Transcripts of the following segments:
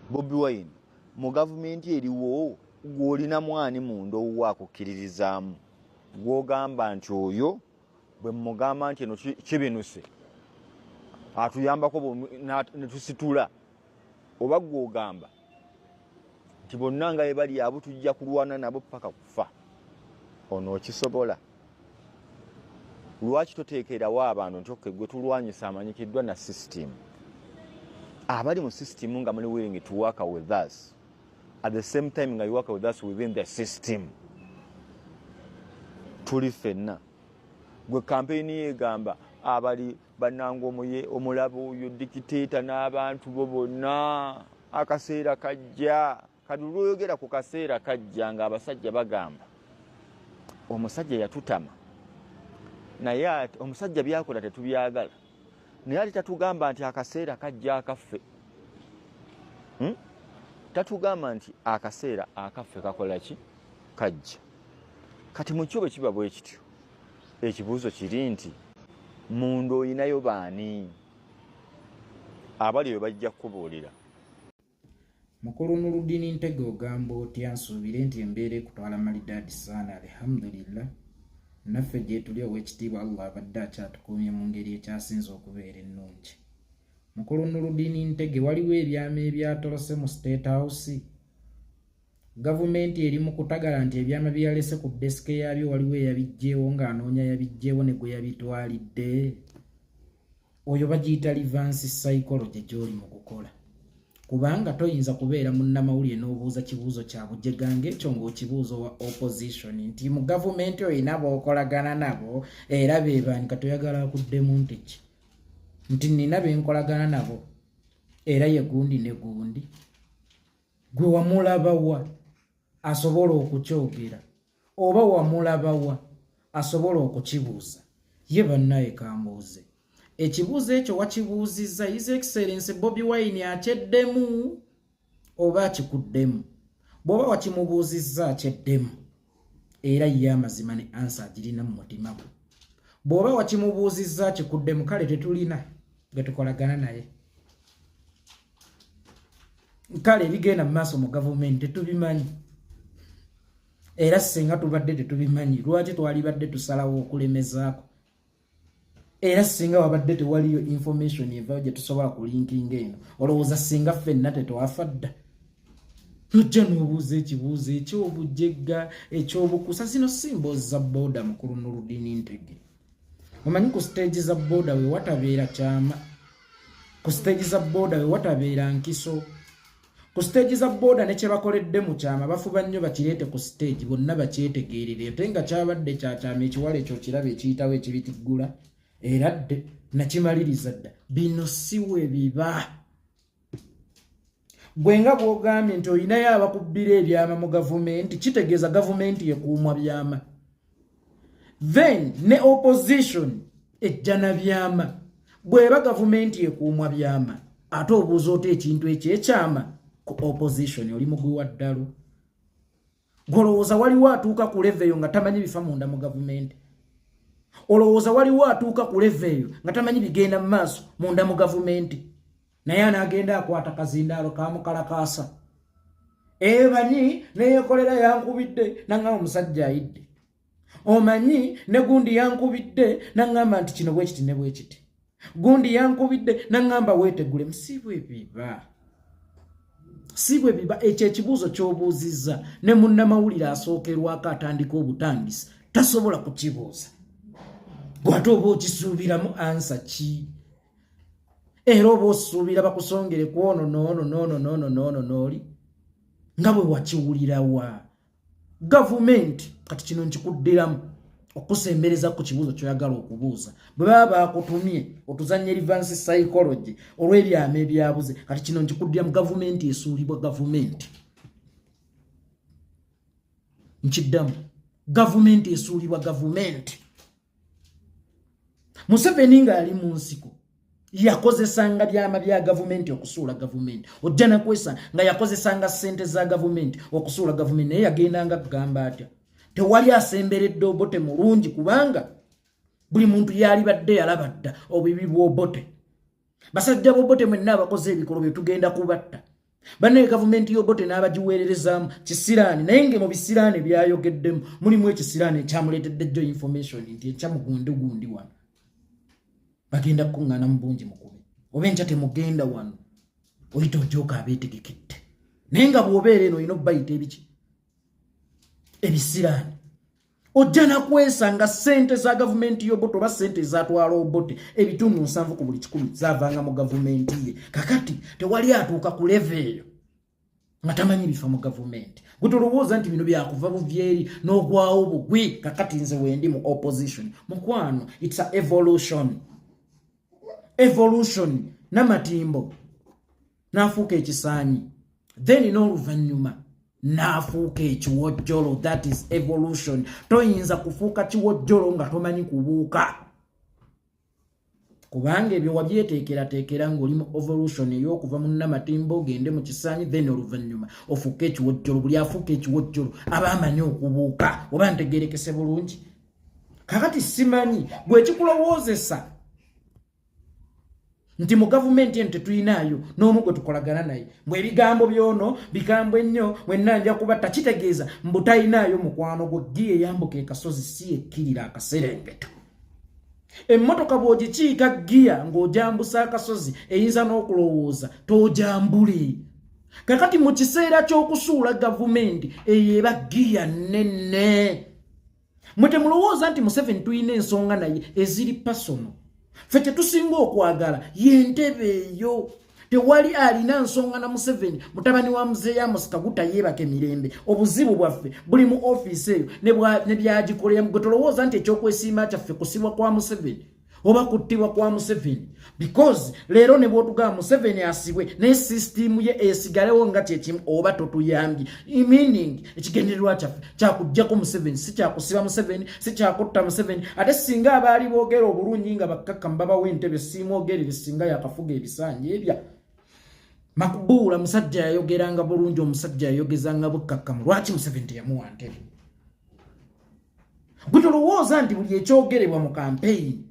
Bobi Wine, mu gavumenti eriwo gw'olina mwani munda owuwo akukkiririzaamu, gw'ogamba nti oyo bwe mugamba nti eno kibinuse atuyambako ne tusitula, oba gw'ogamba nti bonna nga bwe bali abo tujja kulwana nabo paka kufa, ono okisobola? Lwaki toteekerawo abantu nti okay, gwe tulwanyisa amanyikiddwa na system, abali mu system nga muli willing to work with us, at the same time nga you work with us within the system, tuli ffenna. Gwe kampeyini yegamba abali bannanga omuye omulaba oyo dictator n'abantu bo bonna, akaseera kajja. Kati lwoyogera ku kaseera kajja nga abasajja bagamba omusajja yatutama, naye ate omusajja byakola tetubyagala, naye ate tatugamba nti akaseera kajja akaffe, Tatugamba nti akaseera akaffe kakola ki, kajja. Kati mukyo bwe kiba bwe kityo, ekibuuzo kiri nti munda oyinayo baani abali bwe bajja kukubuulira? Mukulu Nuludini Ntege, ogamba otya? Nsuubire nti embeera ekutwala malidaadi saana. Alhamdulillah, naffe gye tuli, ow'ekitiibwa Allah abadde akyatukuumye mu ngeri ekyasinze okubeera ennungi. Mukulu Nuludini Ntege, waliwo ebyama ebyatolose mu State House. Gavumenti eri mu kutagala nti ebyama bye yalese ku desk yaabyo waliwo eyabiggyeewo, ng'anoonya yabiggyeewo ne gwe yabitwalidde. Oyo bagiyita reverse psychology gy'oli mu kukola, kubanga toyinza kubeera munnamawulire n'obuuza kibuuzo kya bujega ng'ekyo ng'okibuuzo wa opposition nti mu gavumenti olina b'okolagana nabo era be baani. Katoyagala akuddemu nti ki? Nti nina benkolagana nabo era ye gundi ne gundi. Gwe wamulabawa asobola okukyogera, oba wamulabawa asobola okukibuuza? Ye bannaye, kambuuze ekibuuzo ekyo, wakibuuzizza His Excellence Bobi Wine akyeddemu oba akikuddemu? Bw'oba wakimubuuzizza, akyeddemu era ye amazima ne answer agirina mu mutima gwe. Bw'oba wakimubuuzizza, akikuddemu, kale tetulina gwe tukolagana naye. Kale ebigenda mu maaso mu gavumenti tetubimanyi, era singa tubadde tetubimanyi, lwaki twalibadde tusalawo okulemezaako? Era singa wabadde tewaliyo information evayo gye tusobola kulinkinga eno, olowooza singa ffenna tetwafa dda? Nojja n'obuuza ekibuuzo ekyobujegga, ekyobukusa. Zino si mboozi za booda. Mukulu Noludini Ntege, omanyi ku stage za booda we watabeera kyama, ku stage za booda we watabeera nkiso, ku stage za booda ne kyebakoledde mu kyama bafuba nnyo bakireete ku stage bonna bakyetegeerere, ate nga kyabadde kyakyama. Ekiwala ekyo kiraba ekiyitawo ekibitiggula era dde nakimaliriza dda. Bino si we biba. Gwe nga bw'ogambye nti olinayo abakubbira ebyama mu gavumenti, kitegeeza gavumenti ekuumwa byama, then ne opposition ejja na byama. Bw'eba gavumenti ekuumwa byama, ate obuuza ota ekintu ekyo ekyama ku opposition? Oli mugwi wa ddalu. Golowooza waliwo atuuka ku level eyo nga tamanyi bifa munda mu gavumenti? Olowooza waliwo atuuka ku level eyo nga tamanyi bigenda mu maaso munda mu gavumenti? Naye anaagenda akwata kazindaalo kamukalakaasa emanyi neyekolera yankubidde naŋŋamba omusajja ayidde, omanyi ne gundi yankubidde naŋŋamba nti kino bwekiti ne bwekiti, gundi yankubidde naŋŋamba weetegule. Si bwe biba, si bwe biba. Ekyo ekibuuzo ky'obuuzizza ne munnamawulire asookerwako atandika obutandisi tasobola kukibuuza. Gwate oba okisuubiramu answer ki? Era oba osuubira bakusongere ku ono noono noono noono noono nooli nga bwe wakiwulirawa gavumenti? Kati kino nkikuddiramu okusembereza ku kibuuzo kyoyagala okubuuza. Bwe baba bakutumye otuzanya reverse psychology olw'ebyama ebyabuze, kati kino nkikuddiramu: gavumenti esuulibwa gavumenti. Nkiddamu, gavumenti esuulibwa gavumenti. Museveni ng'ali mu nsiko yakozesanga byama bya gavumenti okusuula gavumenti. Ojja nakwesa nga yakozesanga ssente za gavumenti okusuula gavumenti, naye yagendanga kugamba atya? Tewali asemberedde Obote mulungi, kubanga buli muntu yalibadde yalaba dda obubi bw'Obote. Basajja b'Obote mwenna abakoze ebikolwa bye, tugenda kubatta. Bannaye gavumenti y'Obote n'abagiweererezaamu kisiraani, naye nge mu bisiraani byayogeddemu mulimu ekisiraani ekyamuleetedde jjo information nti enkya mugunde gundi wano bagenda kukuŋŋaana mu bungi mukube, oba enkya temugenda wano, oyita ojooka abeetegekedde. Naye nga bw'obeera eno olina okubayita ebiki ebisiraani, ojja nakwesanga ssente za gavumenti y'Obote oba ssente ezatwala Obote 70% ku buli 100 zavanga mu gavumenti ye. Kakati tewali atuuka ku level eyo nga tamanyi bifa mu gavumenti. Gwe tolowooza nti bino byakuva buvyeri n'ogwawo bugwi. Kakati nze wendi mu opposition, mukwano, it's a evolution, evolution. Namatimbo n'afuuka ekisaanyi, then n'oluvannyuma n'afuuka ekiwojjolo. That is evolution. Toyinza kufuuka kiwojjolo nga tomanyi kubuuka, kubanga ebyo wabyeteekerateekera ng'oli mu evolution ey'okuva mu namatimba ogende mu kisaanyi, then oluvannyuma ofuuke ekiwojjolo. Buli afuuka ekiwojjolo aba amanyi okubuuka. Oba ntegerekese bulungi? Kakati simanyi gwe ekikulowoozesa nti mu gavumenti eno tetuyinaayo n'omu gwe tukolagana naye, mbwe ebigambo byono bikambwe ennyo, mwenna nja kubatta, kitegeeza mbu tayinaayo mukwano gwo. Giya eyambuka ekasozi si ekkirira akaserengeto. Emmotoka bw'ogikiika giya ng'ojambusa akasozi, eyinza n'okulowooza toojambule. Kakati mu kiseera ky'okusuula gavumenti eyo eba giya nnene. Mwe temulowooza nti Museveni tulina ensonga naye eziri personal. Ffe kyetusinga okwagala yentebe eyo. Tewali alina nsonga na Museveni, mutabani wa Muzeeyi Amos Kaguta yeebaka emirembe. Obuzibu bwaffe buli mu ofiisi eyo ne byagikoleramu. Gwe tolowooza nti ekyokwesiima kyaffe kusibwa kwa Museveni oba kuttibwa kwa Museveni, because leero ne bwotugamba Museveni asibwe naye sisitimu ye esigalewo nga kyekimu, oba totuyambye. Meaning ekigendererwa kyaffe kyakuggyako Museveni, si kyakusiba Museveni, si kyakutta Museveni. Ate singa abaali boogera obulungi nga bakkakkamu babawo entebe, siimwogerere singa yakafuga ebisanja ebya Makubuula. Musajja yayogeranga bulungi, omusajja yayogezanga bukkakkamu. Lwaki Museveni teyamuwa ntebe? Gwe tolowooza nti buli ekyogerebwa mu kampeyini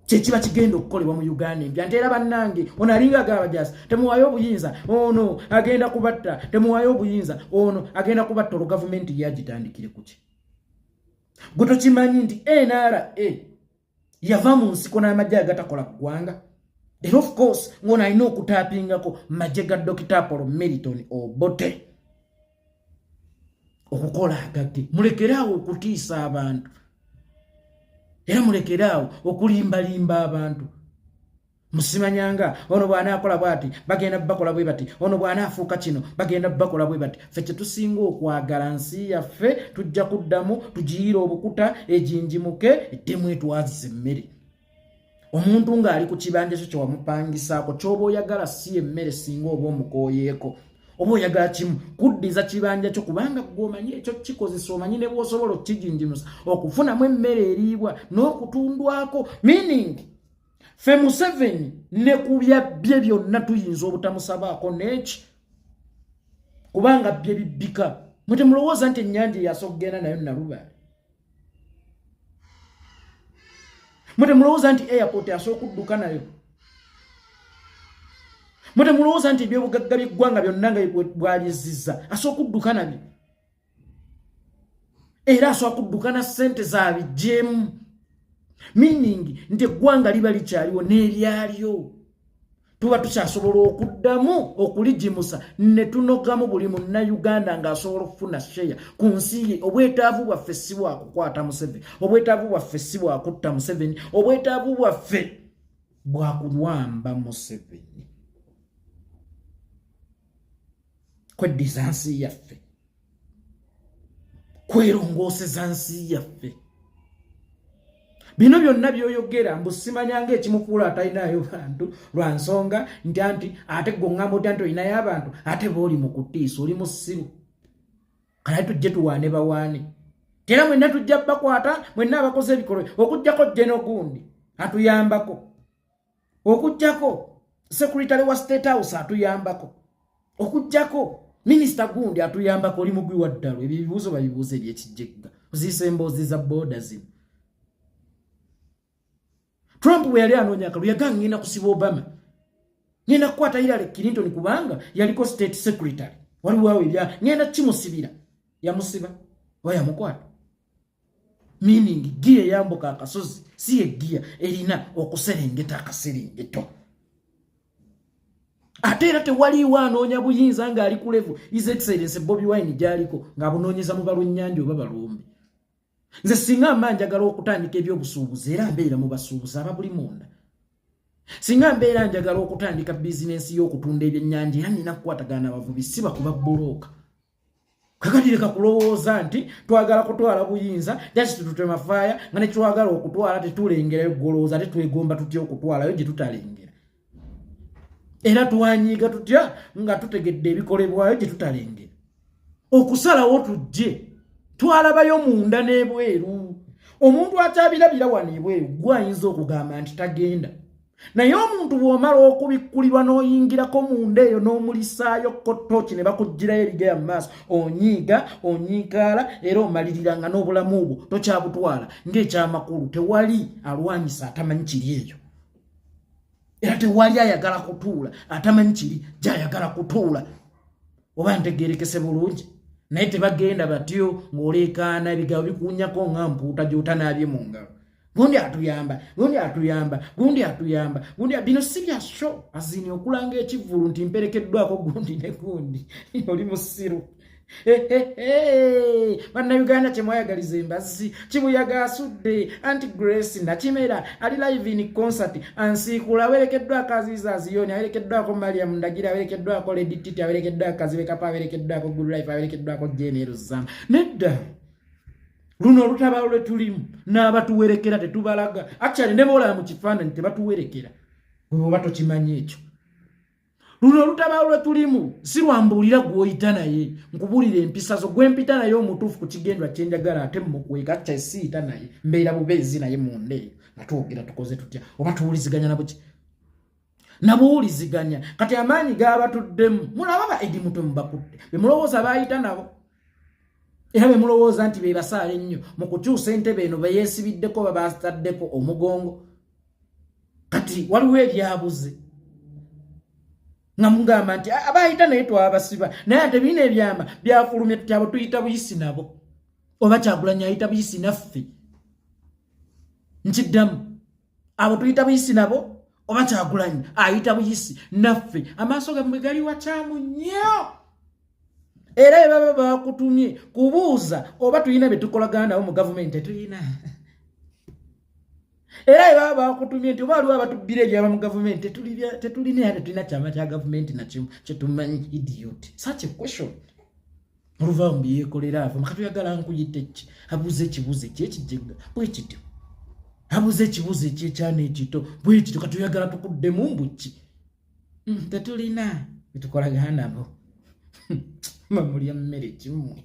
kyekiba kigenda okukolebwa mu Uganda empya. Nti era bannange, ono alinga agaba jasi, temuwayo obuyinza, ono agenda kubatta, temuwayo obuyinza, ono agenda kubatta. Olwo gavumenti yagitandikire kuki? Gwe tokimanyi nti NRA yava mu nsiko n'amagye agatakola ggwanga? Era of course ng'ono alina okutaapingako magye ga Dr Apollo Milton Obote okukola agage. Mulekere awo okutiisa abantu, era mulekere awo okulimbalimba abantu. Musimanyanga ono bw'anaakola bw'ati bagenda bakola bwe bati, ono bw'anaafuuka kino bagenda bakola bwe bati. Ffe kye tusinga okwagala nsi yaffe. Tujja kuddamu tugiyiire obukuta ejinjimuke, eddemu etwazisa emmere. Omuntu ng'ali ku kibanja kyo kyewamupangisaako, kyoba oyagala si emmere, singa oba omukooyeeko, oba oyagala kimu kuddiza kibanja kyo, kubanga gwe omanyi ekyo kikozesa, omanyi ne bw'osobola okukijinjimusa okufunamu emmere eriibwa n'okutundwako. Meaning ffe Museveni ne ku byabbye byonna tuyinza obutamusabaako n'eki, kubanga bye bibbika. Mwe temulowooza nti ennyanja eyasobola okugenda nayo Nalubaale. Mwe temulowooza nti airport asobola okudduka nayo. Mwe temulowooza nti ebyobugagga by'eggwanga byonna nga bwalizizza asobola okudduka nabyo. Era asobola kudduka na ssente zabijjeemu, meaning nti eggwanga liba likyaliwo n'ebyalyo tuba tukyasobola okuddamu okuligimusa ne tunogamu buli munnayuganda ng'asobola okufuna sheya ku nsi ye. Obwetaavu bwaffe si bwakukwata Museveni, obwetaavu bwaffe si bwakutta Museveni, obwetaavu bwaffe bwakulwamba Museveni, kweddiza nsi yaffe, kwerongooseza nsi yaffe. Bino byonna byoyogera mbu simanyanga ekimufuula atalinayo bantu lwa nsonga nti anti ate gwe oŋŋamba otya nti olinayo abantu, ate booli mu kutiisa? Oli musiru. Kale tujje tuwaane bawaane, era mwenna tujja bakwata, mwenna abakoze ebikolwa, okugjako jeno gundi atuyambako, okugjako secretary wa State House atuyambako, okugjako minisita gundi atuyambako. Oli mugwi wa ddalo. Ebyo ebibuuzo babibuuza ebyekijjegga, oziisa emboozi za booda zino. Trump bwe yali anoonya akalulu yagaa ngenda kusiba Obama. Ngenda kukwata Hillary Clinton kubanga yaliko state secretary, waliwo awo ebya ngenda kimusibira. Yamusiba oba yamukwata? Meaning giya eyambuka akasozi si ye giya erina okuserengeta akaserengeto. Ate era tewaliiwo anoonya buyinza ng'ali ku level His Excellence Bobi Wine gy'aliko ng'abunoonyeza mu balwennyanja oba balumbi. Nze singa mba njagala okutandika ebyobusuubuzi, era mbeera mu basuubuzi ababuli munda. Singa mbeera njagala okutandika bizinensi y'okutunda ebyennyanja, era nina kukwatagana abavubi, si bakuba bulooka. Kakati leka kulowooza nti twagala kutwala buyinza just tutema faaya nga netwagala okutwala tetulengerayo. Golowooza ate twegomba tutya okutwalayo gye tutalengera? Era twanyiiga tutya nga tutegedde ebikolebwayo gye tutalengera? Okusalawo tujje twalabayo munda n'ebweru. Omuntu akyabirabira wano ebweru gwe ayinza okugamba nti tagenda, naye omuntu bw'omala okubikkulirwa n'oyingirako munda eyo n'omulisaayo kotooki ne bakugirayo ebigeya mu maaso, onyiiga, onyiikaala, era omalirira nga n'obulamu bwo tokyabutwala ng'ekyamakulu. Tewali alwanyisa atamanyi kiri eyo, era tewali ayagala kutuula atamanyi kiri gyayagala kutuula. Oba ntegerekese bulungi? Naye tebagenda batyo ng'oleekaana ebigambo bikuwunyako nga mpuuta gy'otanaabye mu ngalo. Gundi atuyamba, gundi atuyamba, gundi atuyamba, gundi. Bino si bya show azini okulanga ekivvulu nti mperekeddwako gundi ne gundi. Oli musiru. Bannayuganda, kyemwayagaliza embazzi kibuyaga asudde. Anti Grace Nakimera ali live in concert ansiikula. Awerekeddwako Aziza Aziyoni, awerekeddwako Mariam Ndagira, awerekeddwako Lady Titi, awerekeddwako Kazibekapa, awerekeddwako Good Life, awerekeddwako Jane Eruzama. Nedda, luno olutabalo lwe tulimu n'abatuwerekera tetubalaga. Actually, ne boolaba mu kifaananyi tebatuwerekera, oba tokimanyi ekyo. Luno olutabaalo lwe tulimu si lwambuulira gw'oyita naye, nkubuulira empisa zo. Gwe mpita naye omutuufu ku kigendwa kyenjagala ate mukweka kyesiiyita naye, mbeera bubeezi naye munda eyo nga twogera, tukoze tutya oba tuwuliziganya nabuki nabuwuliziganya. Kati amaanyi gabatuddemu, mulaba ba Edi Mutwe mubakutte, bemulowooza bayita nabo, era bemulowooza nti bebasaala ennyo mu kukyusa entebe eno, beyeesibiddeko babataddeko omugongo. Kati waliwo ebyabuze nga mugamba nti abayita naye twabasiba, naye ate biina ebyama byafulumye. Tutyabo tuyita buyisi nabo, oba Kyagulanyi ayita buyisi naffe? Nkiddamu, abo tuyita buyisi nabo, oba Kyagulanyi ayita buyisi naffe? Amaaso gammwe gali wakyamu nnyo. Era bwe baba bakutumye kubuuza oba tulina bye tukolagana nabo mu gavumenti, tetulina. Era bwe baba bakutumye nti oba waliwo abatubbira ebyama mu gavumenti, tetulina. Era tetulina kyama kya gavumenti nakimu kyetumanyi. Idiot, such a question. Oluvaawo mbiyeekolera ava makatuyagala nkuyite ki? Abuuza ekibuuzo ekyekijega bwe kityo, abuuza ekibuuzo ekyekyana ekito bwe kityo. Katuyagala tukuddemu mbuki? Tetulina betukolagana nabo. Bamulya mmere kimwe,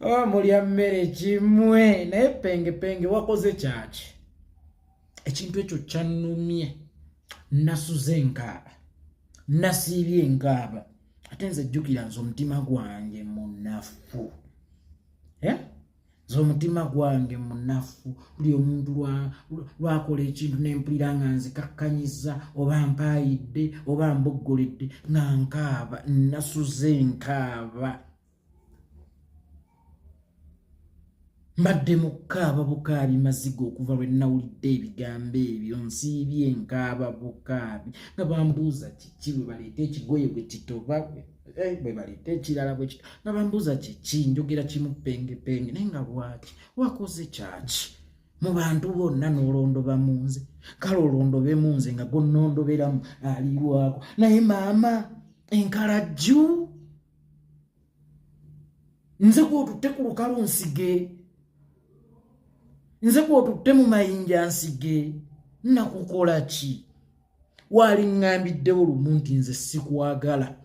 oh, mulya mmere kimwe. Naye Penge Penge wakoze kyaki? Ekintu ekyo kyannumye, nasuze nkaaba, nasiibye nkaaba. Ate nze jjukira, nze omutima gwange munafu, eh? Nze omutima gwange munafu. Buli omuntu lwakola ekintu nempulira nga nzikakkanyiza oba mpaayidde oba mboggoledde nga nkaaba. Nasuze nkaaba, mbadde mu kukaaba bukaabi maziga okuva lwe nawulidde ebigambo ebyo. Nsiibye nkaaba bukaabi nga bambuuza kiki, bwe baleeta ekigoye bwe kitoba, bwe baleeta ekirala bwe kito, nga bambuuza kiki, njogera kimu, Pengepenge. Naye nga lwaki wakoze kyaki mu bantu bonna n'olondoba mu nze? Kale olondobe mu nze nga gonnondoberamu aliwako, naye maama enkalajju nze gwotutte ku lukalu nsige, nze gwotutte mu mayinja nsige. Nakukola ki? Waali ŋŋambiddewo lumu nti nze sikwagala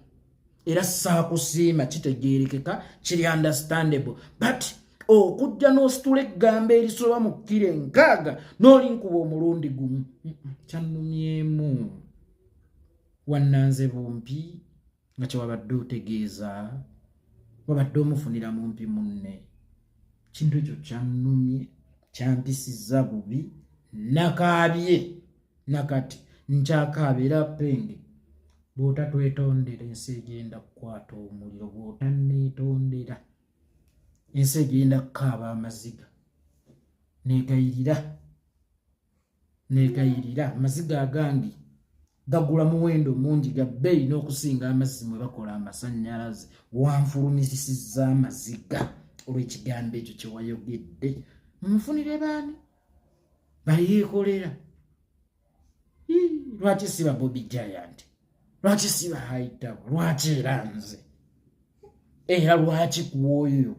era saakusiima, kitegeerekeka, kiri understandable, but okujja n'ositula eggambo erisoba mu kkiro 60 n'olinkuba omulundi gumu, kyannumyemu. Wannanze bumpi nga kyewabadde otegeeza wabadde omufunira mumpi munne. Kintu ekyo kyannumye, kyampisizza bubi, nakaabye nakati. Nkyakaaba era Penge, bw'otatwetondera ensi egenda kukwata omuliro. Bw'otanneetondera ensi egenda kukaaba amaziga. Neegayirira, neegayirira. Amaziga agange gagula muwendo mungi, ga bbeeyi n'okusinga amazzi mwe bakola amasannyalaze. Wanfulumizisizza amaziga olw'ekigambo ekyo kye wayogedde. Munfunire baani bayeekolera? Lwaki siba Bobi Giant? Lwaki siba Haitawa? Lwaki era nze? Era lwaki ku oyo?